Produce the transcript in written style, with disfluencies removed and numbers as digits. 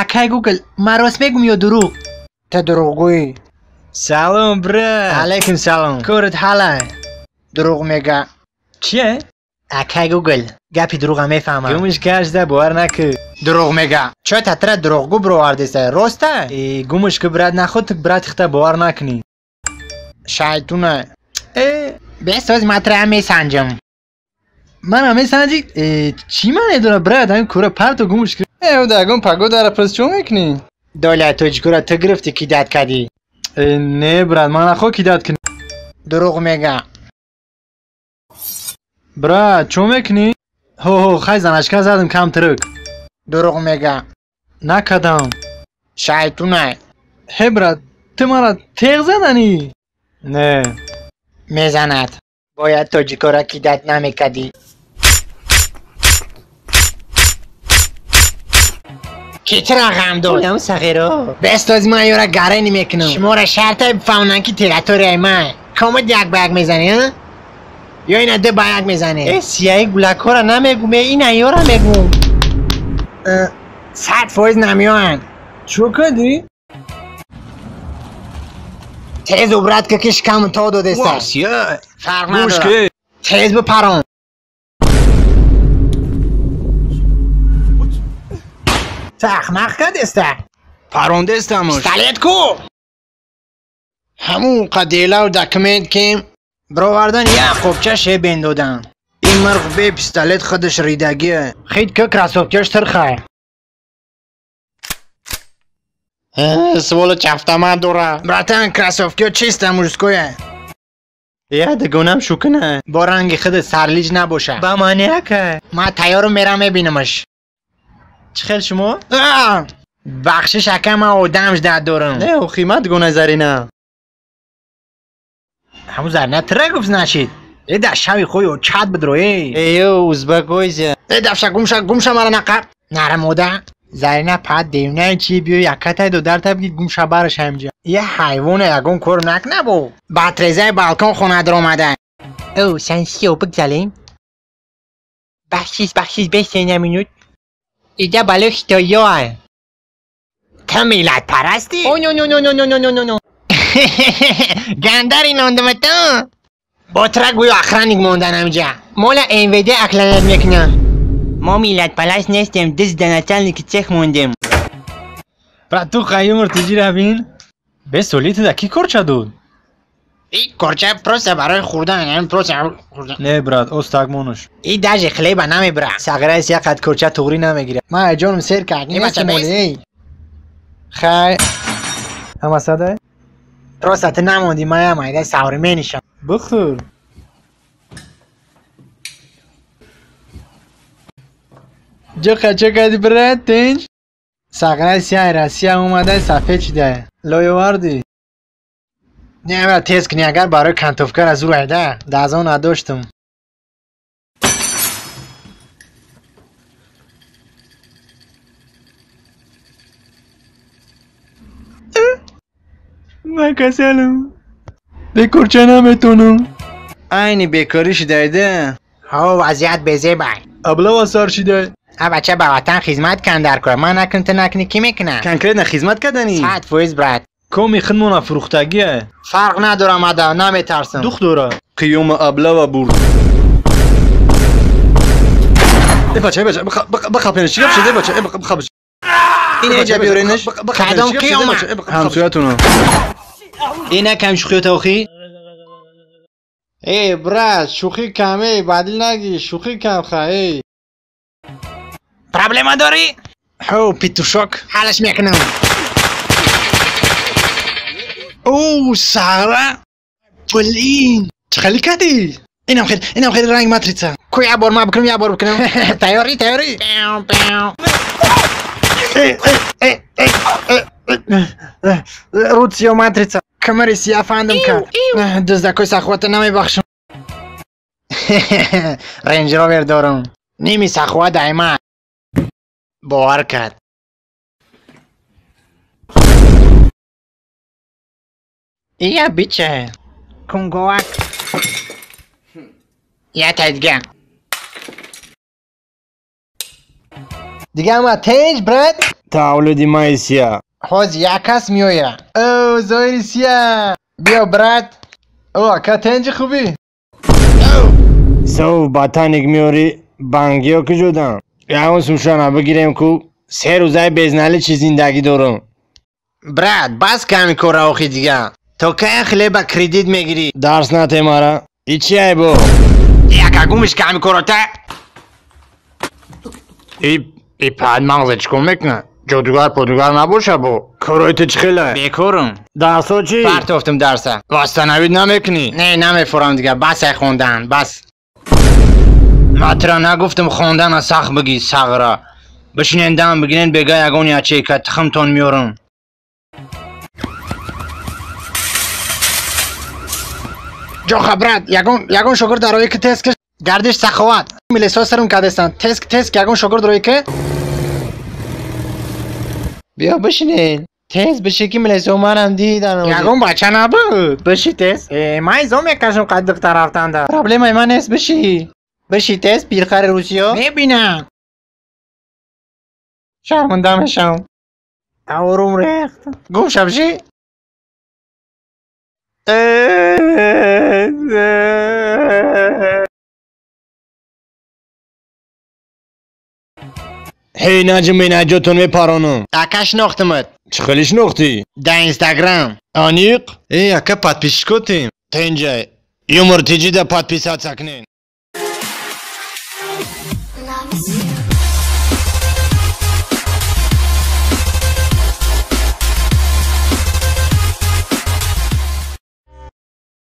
Акай Гугл, ман рост мегум ё дурӯғ? Ту дурӯғгӯӣ. Салом, брат. Алайкум салом. Корат ҳалай? Дурӯғ мега. Чие? Акай Гугл, гапи дурӯға мефаҳмам. Гумш кашда, бовар накӣ. Дурӯғ мега. Чо татра дурӯғгӯ бировардеса, роста? Э, гумш ки брат, наход ту брат хита бовар накунӣ. Шайтуна. Э, бесоз матра месанҷам. Мана месанҷӣ? Э, чӣ маъне дора, брат, ҳамин кура парту гумш ки. Э, дагон погодара пас чо мекунӣ? Доля тоҷикура ту гирифтӣ кидат кардӣ. Э, не, брат, ман нахо кидат кунӣ. Дурӯғ мега. Брат, чо мекунӣ? Ҳо, ҳо, хай заначка задам кам трюк. Дурӯғ мега. Накардам. Шайтуна. Ҳе, брат, ту мара теғ заданӣ? Не. Мезанад. Бояд тоҷикора кидат намекардӣ. Ки тира ғам дод? Ям сағиро. Бестози ман ёра гарени мекунам. Шуморо шартай бифаҳмонам ки территорияи ман. Комад як ба як мезанӣ, а? Ё ина ду ба як мезанӣ? Э, сияи гулакҳоро намегум, э, ина ёра мегум. 100% намеоянд. Чо кардӣ? Тез убрат ки шикам то додеста. Фарқ надорад. Тез бипарон. Ту ахмақ кардеста? Парондестамош. Пистолет ку? Ҳамун қаделаву документ ки бировардан як қопча шебен додан. Ин мирғ бе пистолет худаш ридагие. Хит ки кроссовкаш тирхай. Сволочь автомат дора. Братан, кроссовки чисто мужское. Я дигонам шукна. Бо ранги худ сарлиҷ набоша. Ба маъни ака. Ман тайёру мерам мебинамаш. Чӣ хел шумо? Бахшиш ака, ман одам ждат дорам. Не, охи ман дигона Зарина. Ҳамун Зарина тира гуфт значит. Э, дар шави хой чат бидро, э. Э, узбакойзя. Э, дафша гумша, гумша мара нақаб. Нара мода. Зарина пад девнаи чи биё якатай додарта бигид гумша бараш ҳамҷа. Я ҳайвона ягон кор накна бо. Ба трезаи балкон хона даромада. О, сансиё бигзалем. Бахшиш, бахшиш, бесена минут. Ида бало хитоёа. Ту миллатпарастӣ? О, но, но, но, но, но, но, но, но. Гандари нондамата. Бо тра гӯё охранник мондан ҳамҷа. Мола МВД акланат мекунам. Мо миллатпараст нестем, дизда начальники цех мондем. Брат, ту қаюмр тиҷира бин? Бесоли ту да ки корча дод? И корча просто барои хӯрдан, яъне просто хӯрдан. Не, брат, остак монуш. И даже хлеба намебра. Сағираи як қад корча туғрӣ намегира. Ман ҷонум сер кард. Не, бача, эй. Хай. Ҳама садай? Просто ту намондӣ, ман ям айда саврименишам. Бихӯр. Ҷо қача кардӣ, брат, тинч? Сағираи сияи Россия омадай сафед шидай. Лоёвардӣ. Не, брат, тез кунӣ, агар барои кантовкара зур айда, дазон надоштам. Ман касалам. Бекорча наметонам. Айни бекорӣ шидайда. Ҳо, вазъият безебай. Аблава сар шидай. А бача ба ватан хизмат кан дар кор. Ман накун, ту накунӣ, кӣ мекунад? Конкретно хизмат карданӣ? 100%, брат. Коми хидмона фурӯхтагие. Фарқ надорам, ада, наметарсам. Дух дора. Қиёма аблава бурд. Э, бача, э, бача, бихапенеш, чӣ гап шуд, э, бача, э, бихапеш. Ин эҷа биёренеш. Кадом қиёма? Ҳамсоятуна. Ина кам шӯхиёта охи? Э, брат, шӯхӣ кам, э, бадил нагӣ, шӯхӣ кам ха, э. Проблема дорӣ? Ҳо, петушок. Ҳалаш мекунам. О, Сара. Блин, чӣ хеле кардӣ? Инам хеле, инам хеле ранг матрица. Ку як бор ман бикунам, як бор бикунам. Тайёрӣ, тайёрӣ. Рутсиё матрица. Камари сия фандам кард. Дуздакои саховата намебахшам. Рейндж Ровер дорам. Ними саховат дайма. Бовар кард. Ия бича. Кунговак. Я тайдга. Дига ама тинч, брат. Таваллуди майи сия. Ҳозир як кас меояд. О, Зоҳири сия. Биё, брат. О, ака, тенҷи хубӣ? Сов ботаник меорӣ, бангиё куҷодан? Ягон сумшана бигирем ку се рӯзаи безнали чӣ зиндагӣ дорам. Брат, бас ками кора охи дига. То кая хлеба кредит мегирӣ? Дарс нате мара. И чи айбо? Яка гумиш ками корота. И пад мағзе чӣ кор мекунад? Ҷодугар подугар набоша бо? Корои ту чӣ хелай? Бекорум. Дарсо чӣ? Партофтум дарса. Восстановить намекунӣ? Не, намефорам дига. Бас ай хондан, бас. Ман тура нагуфтам хондана сахт бигӣ, сағра. Бишинен дам бигирен бега ягон ячейка тухмтон меорам. Ҷоха, брат, ягон шогирд дарои ки тест гардиш саховат. Милисо сарм кардестан. Тест тест ягон шогирд рои ки Биё бишинен. Тез биши ки милисо манам дидан. Ягон бача набуд. Биши тез. Ман изо мекашам қад духтар рафтанда. Проблемаи ман нест, биши. Биши тез, пирхари русиё. Мебинам. Шарманда мешавам. Аурум рехт. Гум ша биши. Ҳей, наҷм, менаҷотон мепаронам. Ака, шинохтимат. Чӣ хеле шинохтӣ? Дар Инстаграм. Аниқ? Э, ака, подписчикотем. Тенҷай. Юмор тиҷида подписаться кунен.